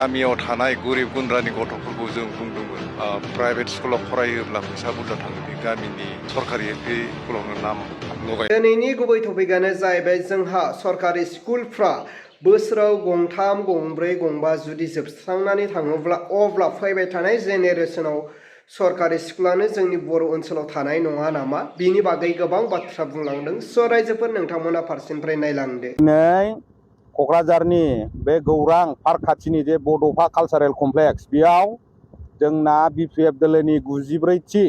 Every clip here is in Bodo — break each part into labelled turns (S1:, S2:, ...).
S1: गामियाव थानाय गोरिब गुन्द्रानि गथ'फोरखौ जों बुंदोंमोन प्राइभेट स्कुलाव फरायोब्ला फैसा बुरजा थाङो बे गामिनि सरकारि एलपि स्कुलावनो नाम लगाय।
S2: दिनैनि गुबै टपिकआनो जाहैबाय जोंहा सरकारि स्कुलफ्रा बोसोराव गंथाम गंब्रै गंबा जुदि जोबस्रांनानै थाङोब्ला अब्ला फैबाय थानाय जेनेरेसनाव सरकारि स्कुलानो जोंनि बर' ओनसोलाव थानाय नङा नामा बिनि बागै गोबां बाथ्रा बुंलांदों। स' रायजोफोर नोंथांमोना फारसेनिफ्राय नायलांदो।
S3: क'क्राझारनि बे गौरां पार्क खाथिनि जे बड'फा कालचारेल कमप्लेक्स बेयाव जोंना बिपिएफ दोलोनि 94थि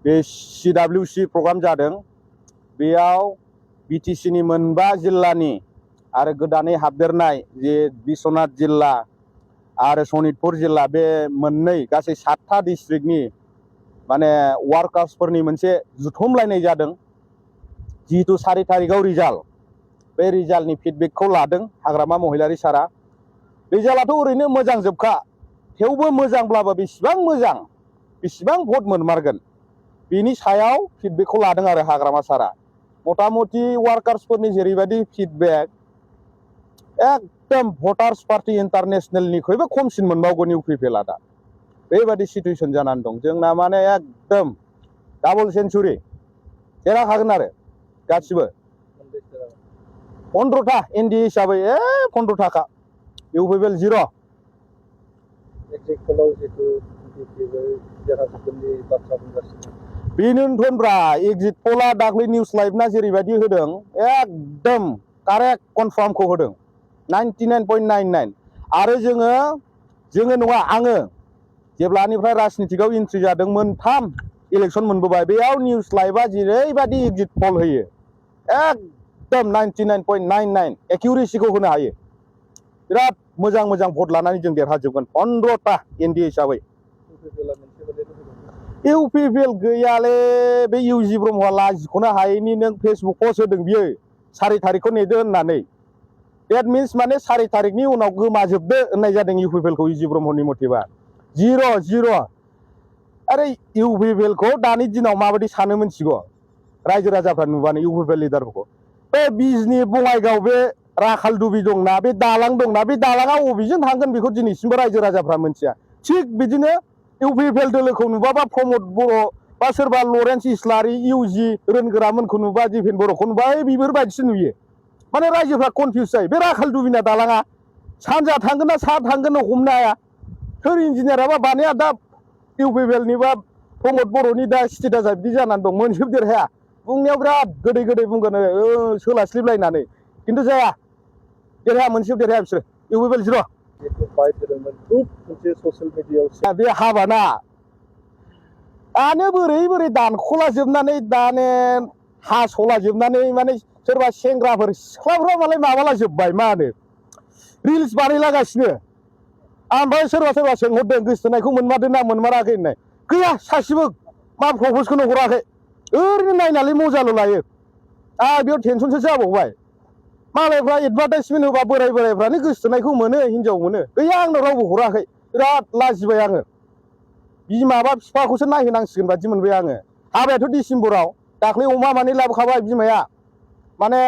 S3: बे CWC प्रग्राम जादों। बेयाव बिटिसिनि मोनबा जिल्लानि आरो गोदानै हाबदेरनाय जे बिश्वनाथ जिल्ला आरो सनितपुर जिल्ला बे मोननै गासै 7था डिस्ट्रिक्टनि माने वार्कार्सफोरनि मोनसे जुथुमलायनाय जादों। जिहेतु 4 तारिखआव रिजाल्ट, बे रिजाल्टनि फिडबेकखौ लादों हाग्रामा महिलारि सारा। रिजाल्टआथ' ओरैनो मोजां जोबखा, थेवबो मोजांब्लाबो बेसेबां मोजां, बेसेबां भट मोनमारगोन बेनि सायाव फिडबेकखौ लादों आरो हाग्रामा सारा। मथा मथि वार्कार्सफोरनि जेरैबायदि फिडबेक एकदम भटार्स पार्टि इन्टारनेशनेलनिख्रुइबो खमसिन मोनबावगोन इउपिपिएलआ दा। बेबायदि सिटुवेसन जानानै दं जोंना, माने एकदम डाबल सेन्चुरि देरहाखागोन आरो गासिबो। 15था एनडि हिसाबै 15थाखा, इउपिपिएल 0। बेनोथ'ब्रा एग्जिट पलआ दाख्लै निउस लाइभना जेरैबायदि होदों एकदम कारेक्ट कनफार्मखौ होदों 99.99। आरो जोङो नङा, आङो जेब्लानिफ्राय राजनितिकआव एन्ट्रि जादों 3 इलेक्सन मोनबोबाय, बेयाव निउस लाइभआ जेरैबायदि एग्जिट पल होयो एकदम 99.99 एक्युरेसिखौ होनो हायो। बिराद मोजां मोजां भट लानानै जों देरहाजोबगोन 15था एनडि हिसाबै। इउपिपिएल गैयाले, बे इउजि ब्रह्मआ लाजिख'नो हायैनि नों फेसबुक पस्ट होदों बियो 4 तारिखखौ नेदो होननानै। डेट मिन्स माने 4 तारिखनि उनाव गोमाजोबदो होननाय जादों इउपिपिएलखौ इउजि ब्रह्मनि मथेबा। 0। आरे इउपिपिएलखौ दानि दिनाव माबायदि सानो मिथिगौ रायजो राजाफ्रा नुबानो इउपिपिएल लिडारफोरखौ? बे बिजनि बङाइगाव बे राखालदुबि दंना, बे दालां दंना, बे दालाङा बबेजों थांगोन बेखौ दिनैसिमबो रायजो राजाफ्रा मिथिया। थिग बिदिनो इउपिपिएल दोलोखौ नुबाबा प्रमद बर' बा सोरबा लरेन्स इस्लारि इउजि रोनगोरामोनखौ नुबा, दिपेन बर'खौ नुबा बेफोरबायदिसो नुयो। माने रायजोफ्रा कनफिउस जायो। बे राखालदुबिना दालाङा सानजा थांगोन ना साहा थांगोन हमनो हाया। सोर इन्जिनियाराबा बानाया दा इउपिपिएलनि बा प्रमद बर'नि दा स्टेटासा बिदि जानानै दं, मोनजोब देरहाया। बुंनायाव बिराद गोदै गोदै बुंगोन सोलास्लिबलायनानै, खिन्थु जाया, देरहाया, मोनसेबो देरहाया बिसोरो। इउपिपिएल 0। बे हाबाना दानो बोरै दानख'ला जोबनानै दाने हास'ला जोबनानै, माने सोरबा सेंग्राफोर सिख्लाफ्रा मालाय माबाला जोब्बाय, मा होनो रिल्स बानायलागासिनो। ओमफ्राय सोरबा सोंहरदों गोसथोनायखौ मोनमारदों ना मोनमाराखै होननाय। गैया, सासेबो मा प्रप'जखौनो हराखै, ओरैनो नायनानै मजाल' लायो। बेयाव टेनसनसो जाबावबाय। मालायफ्रा एडभार्टाइजमेन्ट होबा बोरायफ्रानो गोसथोनायखौ मोनो, हिनजाव मोनो। गैया, आंनो रावबो हराखै। बिराद लाजिबाय आङो। बिमा बा बिफाखौसो नायहोनांसिगोन बादि मोनबाय आङो। हाबायाथ' डिसेम्बराव, दाख्लै अमा मानै लाबोखाबाय बिमाया। माने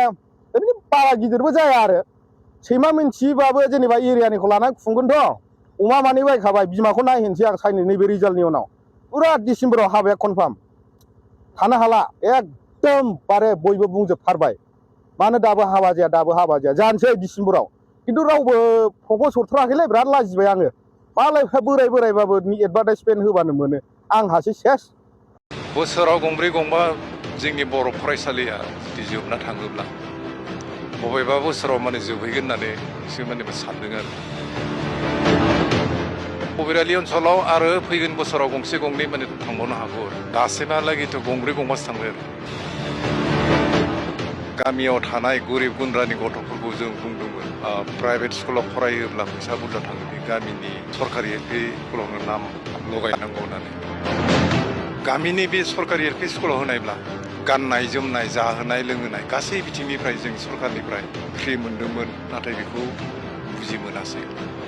S3: ओरैनो बारा गिदिरबो जाया आरो, सैमा मिन्थियोबाबो जेनेबा एरियानिखौ लानानै खुंगोनथ'। अमा मानै बायखाबाय, बिमाखौ नायहोनोसै आं साइनै नैबे रिजाल्टनि उनाव। फुरा डिसेम्बराव हाबाया कनफार्म। थानो हाला, एकदम बारे बयबो बुंजोबथारबाय। मानो दाबो हाबा जाया, जानोसै डिसेम्बराव। खिन्थु रावबो प्रप'ज हरथाराखैलै, बिराद लाजिबाय आङो। मालायफ्रा बोरायबाबो एडभार्टाइजमेन्ट होबानो मोनो, आंहासो सेस।
S1: बोसोराव गंब्रै गंबा जोंनि बर' फरायसालिया जुदि जोबना थाङोब्ला बबेबा बोसोराव माने जोबहैगोन होननानै एसे माने सानदों आरो। बबेरालि ओनसोलाव आरो फैगोन बोसोराव गंसे गंनै माने थांबावनो हागौ आरो। दासिमहालागैथ' गंब्रै गंबासो थांबाय आरो। गामियाव थानाय गोरिब गुन्द्रानि गथ'फोरखौ जों बुंदोंमोन प्राइभेट स्कुलाव फरायोब्ला फैसा बुरजा थाङो बे गामिनि सरकारि एलपि स्कुलावनो नाम लगायनांगौ होननानै। गामिनि बे सरकारि एलपि स्कुलाव होनायब्ला गाननाय जोमनाय, जाहोनाय लोंहोनाय गासै बिथिंनिफ्राय जों सरकारनिफ्राय फ्रि मोन्दोंमोन, नाथाय बेखौ बुजि मोनासै।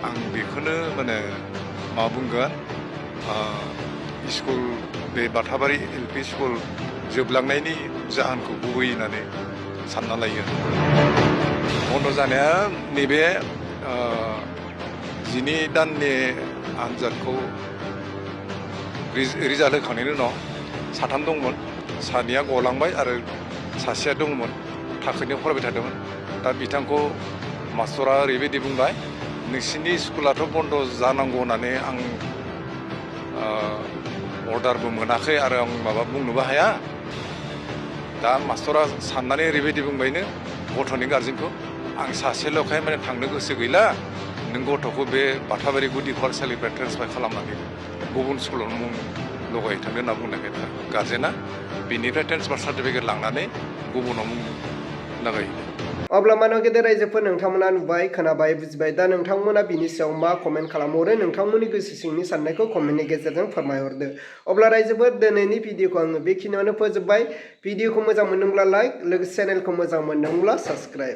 S1: आं बेखौनो माने मा बुंगोन, स्कुल बे बाथाबारि एलपि स्कुल जोबलांनायनि जाहोनखौ गुबै होननानै सानना लायो। बन्द' जानाया नैबे जिनि दाननि आनजादखौ रिजाल्ट होखांनायनि उनाव साथाम दंमोन सानैया गलांबाय आरो सासेया दंमोन थाखोनियाव फरायबाय थादोंमोन दा बिथांखौ मास्टरा ओरैबायदि बुंबाय नोंसिनि स्कुलाथ' बन्द जानांगौ होननानै आं अर्डारबो मोनाखै आरो आं माबा बुंनोबो हाया दा मास्टरा साननानै ओरैबायदि बुंबायनो गथ'नि गार्जेनखौ आं सासेल'खाय माने थांनो गोसो गैला नों गथ'खौ बे बाथाबारि गुदि फरायसालिनिफ्राय ट्रेन्सफार खालामनानै गुबुन स्कुलाव मुं लगायथांनो होनना बुंनायखाय गार्जेना बिनिफ्राय ट्रेन्सफार सार्टिफिकेट लांनानै गुबुनाव मुं लागायहैबाय
S2: अब्ला मानव गेदेर रायजोफोर नोंथांमोना नुबाय खोनाबाय बुजिबाय दा नोंथांमोना बिनि सायाव मा कमेन्ट खालामहरो नोंथांमोननि गोसो सिंनि साननायखौ कमेन्टनि गेजेरजों फोरमायहरदो अब्ला रायजोफोर दिनैनि भिडिअखौ आङो बेखिनियावनो फोजोबबाय भिडिअखौ मोजां मोनदोंब्ला लाइक लोगोसे चेनेलखौ मोजां मोनदोंब्ला साबस्क्राइब